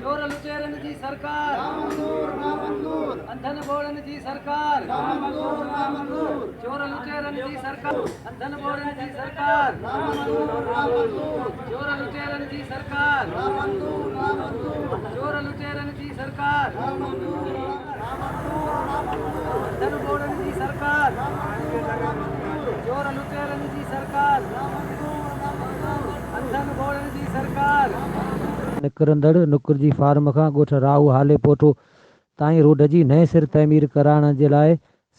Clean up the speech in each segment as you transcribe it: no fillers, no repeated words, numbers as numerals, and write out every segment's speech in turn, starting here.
چور لٽيرن جي سرڪار نامنظور نامنظور. انڌن ٻوڙن جي سرڪار نامنظور نامنظور. چور لٽيرن جي سرڪار انڌن ٻوڙن جي سرڪار نامنظور نامنظور. چور لٽيرن جي سرڪار نامنظور نامنظور. چور لٽيرن جي سرڪار نامنظور نامنظور. انڌن ٻوڙن جي سرڪار چور لٽيرن جي سرڪار انڌن ٻوڙن جي سرڪار. نڪرندڙ نڪرجي فارم کان ڳوٺ راهو هاليپوٽو تائين روڊ جي نئين سر تعمير ڪرائڻ جي لاء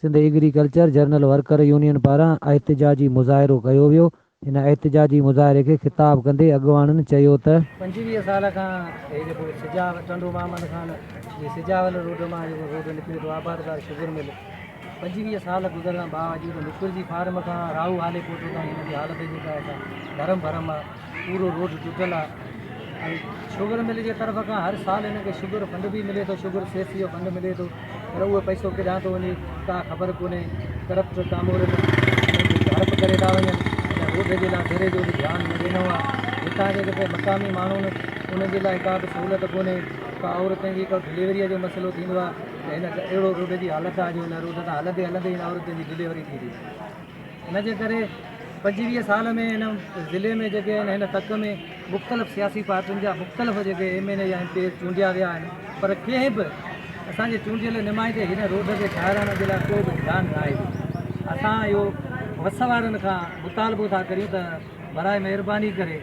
Sindh agriculture general worker union پاران احتجاجي مظاهرو ڪيو ويو. هن احتجاجي مظاهري کي خطاب ڪندي اڳواڻن چيو ته. 25 سال کان هي جيڪو سجاول ٽنڊو محمد خان جي سجاول روڊ مان جيڪو روڊ نڪري ٿو آبادگار شگر مل 25 سال گذرڻ باوجود نڪرجي فارم کان راهو هاليپوٽو تائين هن جي حالت جيڪا آهي سا ڌرم ڀرم آهي. پورو روڊ ٽٽل آ ۽ شگر مل جي طرف کان هر سال هن کي شگر فنڊ به ملي ٿو شگر سيس جو فنڊ ملي ٿو پر اهو پئسو ڪيڏانهن ٿو وڃي ڪا خبر ڪونهي ڪرپٽ ڪامورن انهن کي هڙپ ڪري ٿا وڃن ۽ روڊ جي لاء ذري جو به ڌيان نه ڏنو آ هتان جي جيڪي مقامي ماڻهو آهن انهن جي لاء ڪا به سهولت ڪونهي ڪا عورتن جي ڪا ڊليوريء جو مسئلو ٿيندو آ ته هن اهڙو روڊ جي حالت آ جو هن روڊ تان هلندي هلندي هن عورتن جي ڊليوري ٿي ٿي ان جي ڪري 25 سال ۾ هن ضلعي ۾ جيڪي آهن هن تڪ ۾ مختلف سياسي پارٽين جا مختلف جيڪي ايم اين اي يا ايم پي ايز چونڊيا ويا آهن پر ڪنهن به اسان جي چونڊيل نمائندي هن روڊ کي ٺاهرائڻ جي لاء ڪو به ڌيان ناهي ڏنو. اسان اهو وس وارن کان مطالبو ٿا ڪريون ته براء مهرباني ڪري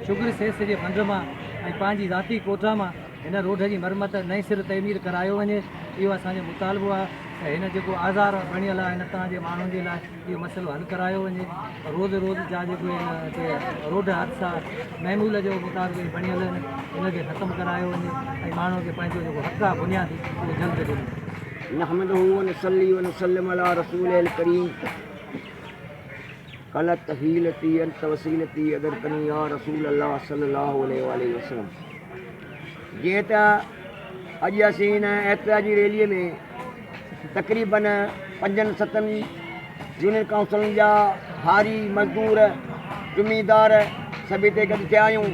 شگر سيس جي فنڊ مان ۽ پنهنجي ذاتي ڪوٽا مان هن روڊ جي مرمت نئين سر تعمير ڪرايو وڃي اهو اسان جو مطالبو آهي ته هن جيڪو آزار بڻيل آهي هن تان جي ماڻهن جي لاء اهو مسئلو حل ڪرايو وڃي. روز روز جا جيڪي هن هتي روڊ حادثا معمول جو مطابق ئي بڻيل آهن ان کي ختم ڪرايو وڃي ۽ ماڻهن کي پنهنجو جيڪو حق آهي بنيادي اهو جلد ڏنو وڃي. نحمده ونصلي ونسلم علي رسوله الڪريم قلت حيلتي انت وسيلتي ادرڪني يا رسول الله صلي الله عليه واله وسلم. جيئن ته اڄ اسين هن احتجاجي ريلي ۾ تقريبن پنجن ستن يونين ڪائونسلن جا هاري مزدور زميندار سڀ هتي گڏ ٿيا آهيون.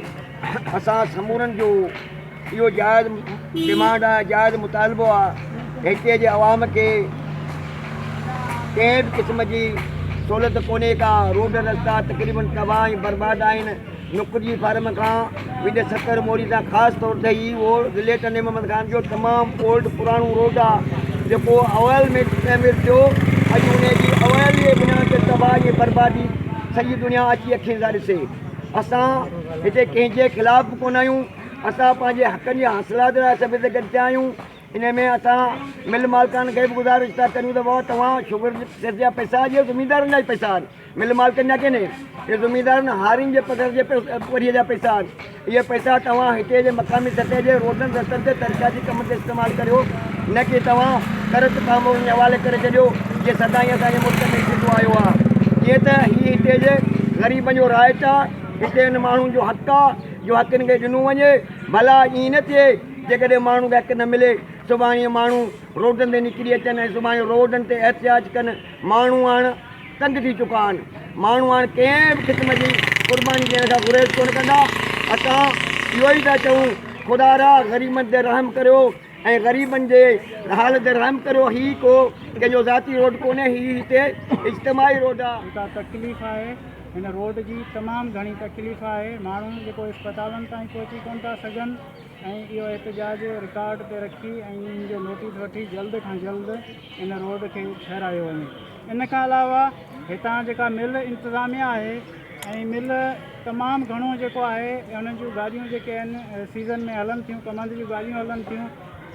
اسان سمورن جو اهو جائز ڊمانڊ آهي جائز مطالبو آهي هتي جي عوام کي ڪنهن به قسم جي سهولت ڪونهي ڪا روڊ رستا تقريبن تباهه ۽ برباد آهن. نڪرجي فارم کان ويندي سکر موري تان خاص طور تي هي روڊ ضلعي ٽنڊي محمد خان جو تمام اولڊ پراڻو روڊ آ جيڪو اوائل ۾ تعمير ٿيو اڄ ان جي اوائل جي بنياد تي تباهي ۽ بربادي سڄي دنيا اچي اکين سان ڏسي. اسان هتي ڪنهن جي خلاف به ڪونه آهيون اسان پنهنجي حقن جي حاصلات لاء سڀ هتي گڏ ٿيا آهيون. ان ۾ اسان مل مالڪان کي به گذارش ٿا ڪريون ته بابا توهان شگر سيس جا پئسا اهي زميندارن جا ئي پئسا آهن مل مالڪن جا ڪينهي اهي زميندارن هارين جي پگهر جي پورهيي جا پئسا آهن اهي پئسا توهان هتي جي مقامي سطح جي روڊن رستن تي ترقياتي ڪمن تي استعمال ڪريو نه ڪي توهان ڪرپٽ ڪامورن جي حوالي ڪري ڇڏيو جيئن سدائين اسان جي ملڪ ۾ ٿيندو آيو آهي جيئن ته هي هتي جي غريبن جو رائٽ آهي هتي ان ماڻهن جو حق آهي جو حق هن کي ڏنو وڃي ڀلا ائين نه ٿئي جيڪڏهن ماڻهن کي حق نه ملي، سڀاڻي ماڻهو روڊن تي نڪري اچن ۽ سڀاڻي روڊن تي احتجاج ڪن، ماڻهو هاڻ تنگ ٿي چڪا آهن، ماڻهو هاڻ ڪنهن به قسم جي قرباني ڏيڻ کان گريز ڪونه ڪندا، اسان اهو ئي ٿا چئون خدارا غريبن تي رحم ڪريو ۽ غريبن جي حال تي رحم ڪريو، هي ڪو ڪنهن جو ذاتي روڊ ڪونهي، هي هتي اجتماعي روڊ آهي. جيڪا تڪليف آهي هن روڊ جي تمام گهڻي تڪليف آهي، ماڻهو جيڪو اسپتالن تائين پهچي ڪونه ٿا سگهن. ۽ اهو احتجاج رڪارڊ تي رکي ۽ ان جو نوٽيس وٺي جلد کان جلد ان روڊ کي ٺهرايو وڃي ان کان علاوه هتان جيڪا مل انتظاميا آهي ۽ مل تمام گهڻو جيڪو آهي انهن جون گاڏيون جيڪي آهن سيزن ۾ هلن ٿيون ڪمند جون گاڏيون هلن ٿيون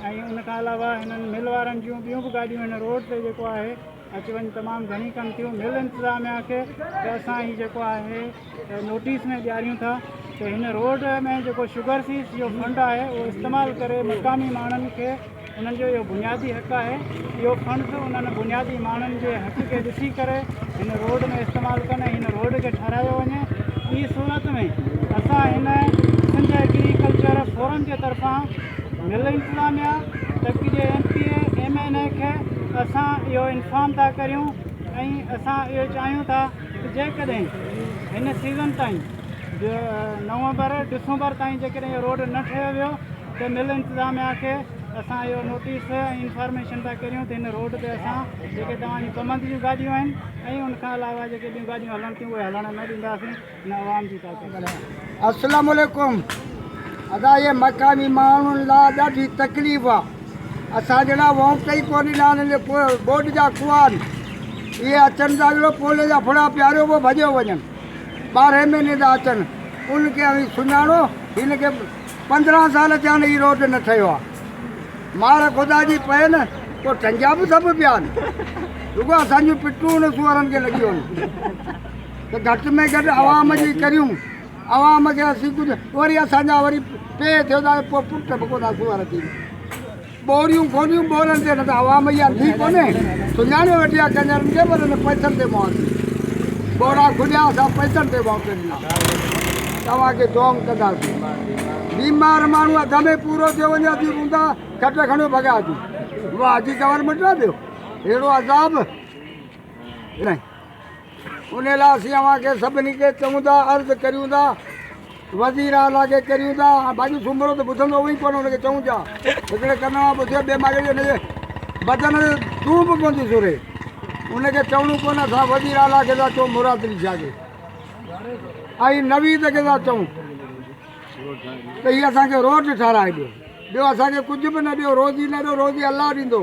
۽ ان کان علاوه هنن مل وارن جون ٻيون به گاڏيون هن روڊ تي جيڪو آهي اچ وڃ تمام گهڻي ڪن ٿيون مل انتظاميا کي ته اسان هي جيڪو آهي نوٽيس ۾ ڏياريون ٿا ته هن روڊ ۾ جيڪو شگر سيس جو فنڊ آهي اهو استعمال ڪري مقامي ماڻهن کي انهن جو اهو بنيادي حق آهي اهو فنڊز انهن بنيادي ماڻهن جي حق کي ڏسي ڪري هن روڊ ۾ استعمال ڪن ۽ هن روڊ کي ٺهرايو وڃي ٻي صورت ۾ اسان هن سنڌ ايگريڪلچر فورم جي طرفان مل انتظاميا تڪ جي M P A M N A کي اسان اهو انفارم ٿا ڪريون ۽ اسان اهو چاهيون ٿا ته جيڪڏهن هن سيزن تائين نومبر ڊسمبر تائين جيڪڏهن اهو روڊ نه ٺهيو ويو ته مل انتظاميا کي اسان اهو نوٽيس ۽ انفارميشن ٿا ڪريون ته هن روڊ تي اسان جيڪي توهان جون ڪمند جون گاڏيون آهن ۽ ان کان علاوه جيڪي ٻيون گاڏيون هلن ٿيون اهي هلڻ نه ڏينداسين هن عوام جي طاقت. السلام عليڪم ادا اهي مقامي ماڻهن لا ڏاڍي تڪليف آ اسان جهڙا وونٽ ئي ڪون ڏنا انهن جي ٻوڏ جا ڪوئا آهن اهي اچن ٿا جهڙو پولي جا ڦڙا پياريو پوء ڀڄيو وڃن ٻارهين مهيني ٿا اچن ان کي اوهين سڃاڻو هن کي 15 سال ٿيا آهن هي روڊ نه ٺهيو آ مار خدا جي پئي نه پوء ٽنگيا به سڀ پيا آهن رڳو اسان جون پٽون ان سوئرن کي لڳيون آهن ته گهٽ ۾ گهٽ عوام جي ڪريون عوام کي اسين ڪجهه وري اسان جا وري پي ٿيو ته پوء پٽ به ڪونه سوئر ٿي ٻوريون کوليون ٻورن تي نه ته عوام اها انڌي ڪونهي سڃاڻيو ويٺي آهي ڪنجرن کي پر ان پئسن تي موت ٻورا کليا اسان پئسن تي موت ڏنا توهان کي دعائون ڪنداسين بيمار ماڻهو اڌ ۾ پورو ٿيو وڃي اٿي هوندا کٽ کڻيو ڀڳا اچون واهه جي گورنمينٽ نه ڏيو اهڙو عذاب نه ان لاء اسين اوهان کي سڀني کي چئون ٿا عرض ڪريون ٿا وزير اعليٰ کي ڪريون ٿا ۽ باقي سومرو ته ٻڌندو ئي ڪونه ان کي چئون ٿا هڪڙي ڪن مان ٻڌي ٻئي مان ڪڍي ان جي بدن تي دون به ڪونه ٿي سري ان کي چوڻو ڪونه اسان وزير اعليٰ کي ٿا چئون مراد علي شاهه کي ۽ نويد کي ٿا چئون ته هي اسان کي روڊ ٺهرائي ڏيو ٻيو اسان کي ڪجهه به نه ڏيو روزي نه ڏيو روزي الله ڏيندو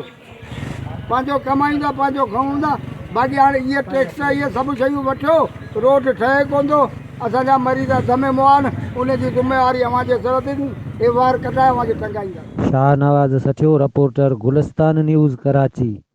پنهنجو ڪمائيندا پنهنجو کائوندا باقي هاڻي اهي ٽيڪس اهي سڀ شيون وٺيو روڊ ٺهي ڪونه ٿو اسان جا مريض اڌ ۾ مئا آهن ان جي ذميواري اوهان جي سر تي اهي وار ڪڍائي اوهان کي ٽنگائيندا. Shahnawaz Sathio, reporter, Gulistan news, Karachi.